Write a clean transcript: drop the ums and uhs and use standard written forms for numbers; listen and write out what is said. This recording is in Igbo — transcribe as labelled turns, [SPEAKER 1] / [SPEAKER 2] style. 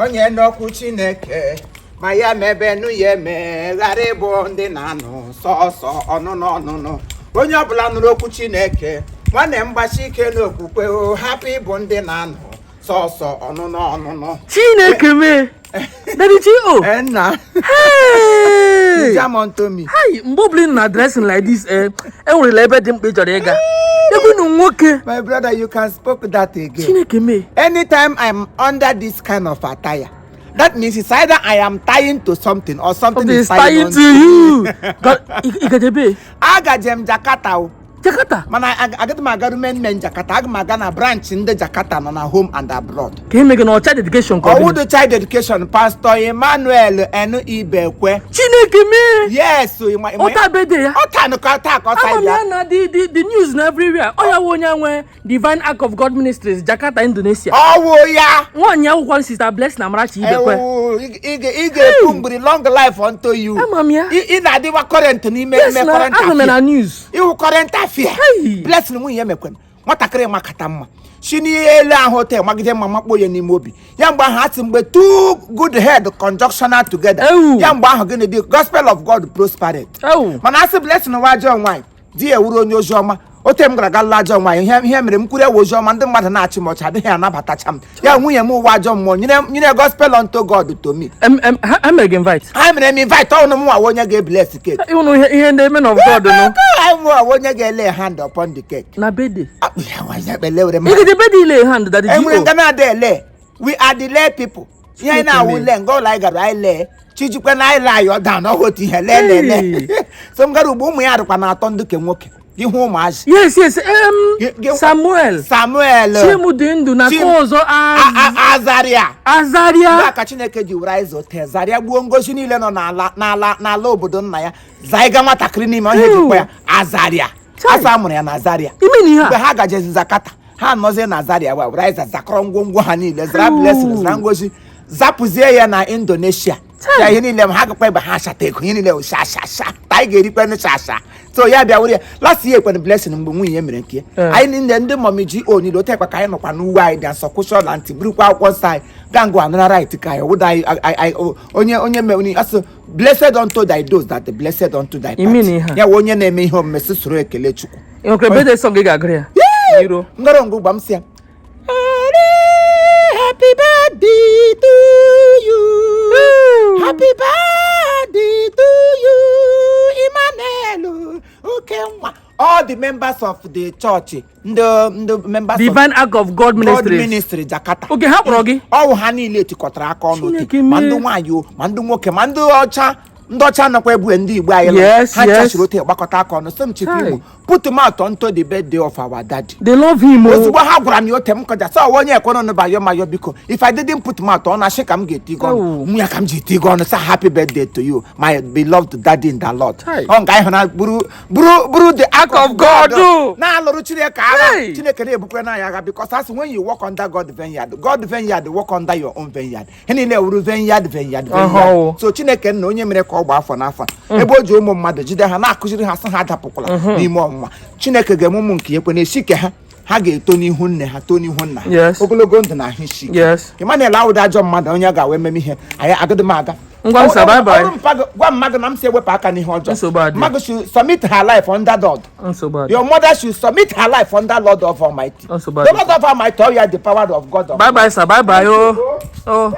[SPEAKER 1] Onye n'okwu Chineke ma ya mebe nụ ya eme, ghara ịbụ ndị na-anụ sọsọ ọnụnụ ọnụnụ. Onye ọbụla nụrụ okwu Chineke, nwanne m, gbachi ike n'okwukwe o, hapụ ịbụ ndị na-anụ sọsọ ọnụnụ ọnụnụ.
[SPEAKER 2] Chineke mee, Daddy G.O.
[SPEAKER 1] Eh, nna.
[SPEAKER 2] Hey!
[SPEAKER 1] Jam unto me.
[SPEAKER 2] Hi, mgbe ọbụla ị nọ na dressing like this, eh, enwerela ebe dị mkpa ị chọrọ ịga ebe unu nwoke.
[SPEAKER 1] My brother, you can spoke that again.
[SPEAKER 2] Chineke mee.
[SPEAKER 1] Anytime I'm under this kind of attire, that means it's either I am tying to something or something
[SPEAKER 2] something
[SPEAKER 1] is
[SPEAKER 2] is tying
[SPEAKER 1] on
[SPEAKER 2] to you. God, ị gajebe?
[SPEAKER 1] Agaje m Jakarta o.
[SPEAKER 2] Jakarta?
[SPEAKER 1] Mana agaghị m aga main Jakarta, aga m aga na branch ndị Jakarta nọ na home and abroad.
[SPEAKER 2] Ka eme gị na ọcha dedication ka ọ dị?
[SPEAKER 1] Ọwụdụ child dedication, Pastor Emmanuel N. Ibekwe.
[SPEAKER 2] Chineke mee.
[SPEAKER 1] Yes, o,
[SPEAKER 2] ọta bede ya.
[SPEAKER 1] Ọ taa nụ ka taa ka ọ
[SPEAKER 2] ama m
[SPEAKER 1] ya.
[SPEAKER 2] Ya na the news na everywhere, ọ ya wụ onye nwe Divine Ark of God Ministries, Jakarta, Indonesia.
[SPEAKER 1] Ọwụ ya.
[SPEAKER 2] Nwaanyị akwụkwọ, Sister Blessing Amarachi Ibekwe.
[SPEAKER 1] Ewu, ị ga-ekwu mgbiri long life unto you.
[SPEAKER 2] Ama m ya.
[SPEAKER 1] Ị na-adịwa current n'ime
[SPEAKER 2] yes
[SPEAKER 1] ime
[SPEAKER 2] na
[SPEAKER 1] current
[SPEAKER 2] ahụrụ m ya na
[SPEAKER 1] affair.
[SPEAKER 2] news.
[SPEAKER 1] Iwu current affair.
[SPEAKER 2] Hey!
[SPEAKER 1] Blessing nwunye ya mekwen nwatakịrị makata mma si n'elu ahụ te magide mma makpo ya n'ime obi ya. Mgbe ahụ asị mgbe two good head conjunctional together,
[SPEAKER 2] Ewu.
[SPEAKER 1] ya mgbe ahụ gịnị dị gospel of God prospered.
[SPEAKER 2] Ewu.
[SPEAKER 1] Mana asị Blessing nwa ajọ nwaanyị di ya ewuru onye ozi ọma ote m gara aga lụọ ajọ nwaanyị, ihe mere m kwuru ewe ozi ọma, ndị mmadụ na-achị m ọchị, adịghị anabatacha m. Ya nwunye m ụwa ajọ mmụọ nyere nyere gospel unto God to me.
[SPEAKER 2] Em, ha mere gị invite?
[SPEAKER 1] Ha mere m invite. Ọnụ m nwa onye ga-ebless cake.
[SPEAKER 2] Ịhụnụ ihe ndị men of God nụ.
[SPEAKER 1] Anyị nwa onye ga-ele hand upon the cake.
[SPEAKER 2] Na birthday?
[SPEAKER 1] Ah, ya nwa ya kpele were m.
[SPEAKER 2] Ịgide birthday ile hand, Daddy
[SPEAKER 1] Enwere
[SPEAKER 2] G.O.
[SPEAKER 1] nga na-ada ele. We are the lay people. Ihe anyị na-awụ
[SPEAKER 2] Chineke.
[SPEAKER 1] le nga ụlọ anyị gara anyị lee chijikwe na anyị lee anyị ọda na ọhụ otu ihe lee lee lee.
[SPEAKER 2] Hey.
[SPEAKER 1] So m gara ugbo, ụmụ ya dịkwa na atọ ndị ke nwoke ihu ụmụazị.
[SPEAKER 2] Yes, Samuel.
[SPEAKER 1] Samuel.
[SPEAKER 2] Chimudi ndụ na nke ọzọ.
[SPEAKER 1] Azaria.
[SPEAKER 2] Azaria.
[SPEAKER 1] Ndị aka Chineke ji were anyị zote Zaria gbuo ngozi niile nọ n'ala obodo nna ya, zaiga nwatakịrị n'ime ọhịa ejikwa ya Azaria.
[SPEAKER 2] Chai.
[SPEAKER 1] Asa amụrụ ya na Zaria.
[SPEAKER 2] Ime na ihe
[SPEAKER 1] Mgbe
[SPEAKER 2] a
[SPEAKER 1] ha gajezi Zakata, ha nọzie na Zaria wa were anyị zakọrọ ngwongwo ha niile zara.
[SPEAKER 2] Ooh.
[SPEAKER 1] Blessing zara ngozi zapụzie ya na Indonesia.
[SPEAKER 2] Chai.
[SPEAKER 1] Ya ihe niile ma ha gakwa ebe ha achata ego, ihe niile wụ sha sha sha ta anyị ga-erikwe sha sha. So ya bịa were ya last year ekwene Blessing mgbe nwunye ya mere nke ya. Anyị niile ndị Mommy G.O niile otekwa ka anyị nọkwa n'uwe anyị dị nsọ, kwụsị ọla ntị, burukwa akwụkwọ nsọ anyị gaa ngụ anara right ka anyị wụda anyị onye mere asị blessed unto thy those that the blessed unto thy
[SPEAKER 2] Imi
[SPEAKER 1] party.
[SPEAKER 2] na ihe a.
[SPEAKER 1] Ya wụ onye na-eme ihe omume si soro ekele Chukwu.
[SPEAKER 2] Ị nwekwara birthday song ị ga-agụrụ ya n'iro?
[SPEAKER 1] Ngọrọ ngụ gba m si ya, "Happy birthday to you, happy birthday to you, Emmanuel Okenwa." All the members of the church, ndị members of
[SPEAKER 2] Divine Ark of God
[SPEAKER 1] God
[SPEAKER 2] Ministries.
[SPEAKER 1] Ministry Jakarta.
[SPEAKER 2] Oge ha kpọrọ gị?
[SPEAKER 1] Ọwụ ha niile tikọtara aka ọnụ
[SPEAKER 2] Chineke
[SPEAKER 1] ote ma
[SPEAKER 2] mee.
[SPEAKER 1] ndị nwaanyị o, ma ndị nwoke, ma ndị ọcha, ndị ọcha nọkwa ebue ndị Igbo anyị lụrụ. Ha chachiri ote gbakọta aka ọnụ sị m, "Chief
[SPEAKER 2] Chai.
[SPEAKER 1] Igbo, put mouth onto the birthday of our daddy."
[SPEAKER 2] They love him o.
[SPEAKER 1] Ozugbo ha gwara m ya ote m kọja sọ ọwa onye ekwenụ bayo mayo biko, if I didn't put mouth, ọ na-achị ka m ga-eti gị ọnụ.
[SPEAKER 2] Oh.
[SPEAKER 1] Mụ ya ka m ji eti gị ọnụ sị, "Happy birthday to you, my beloved daddy in the Lord."
[SPEAKER 2] Chai.
[SPEAKER 1] Ọ nke anyị hụrụ na buru buru buru the ark of God
[SPEAKER 2] God, oh.
[SPEAKER 1] na-alụrụ Chineke agha.
[SPEAKER 2] Hey.
[SPEAKER 1] Chineke na-ebukwe n'anya agha because as when you work under God vineyard, God vineyard work under your own vineyard. Ihe niile wuru vineyard, vineyard, vineyard.
[SPEAKER 2] Ọhọ.
[SPEAKER 1] So Chineke nna onye mere ka ọ gbaa afọ n'afọ ebe o ji ụmụ mmadụ jide ha na-akụziri ha sị ha adapụkwala n'ime ọnwụnwa, Chineke ga-eme ụmụ nke ya ekwe na-esi ike ha, ha ga-eto n'ihu nne ha, too n'ihu nna ha. Ogologo ndụ na ahụ isi ike. Emmanuel awụda ajọ mmadụ onye ga-awe ememe ihe anyị agadi m aga.
[SPEAKER 2] Ngwa nsa, bye bye.
[SPEAKER 1] Ọrụ gwa mmadụ na m si ewepụ aka n'ihe ọjọọ.
[SPEAKER 2] Nsogbu adị.
[SPEAKER 1] Mmadụ should submit her life under God.
[SPEAKER 2] Nsogbu adị.
[SPEAKER 1] Your mother should submit her life under Lord of Almighty.
[SPEAKER 2] Nsogbu
[SPEAKER 1] The
[SPEAKER 2] adị.
[SPEAKER 1] Lord of Almighty, oh yeah, the power of God.
[SPEAKER 2] Bye bye sir, bye bye o oh.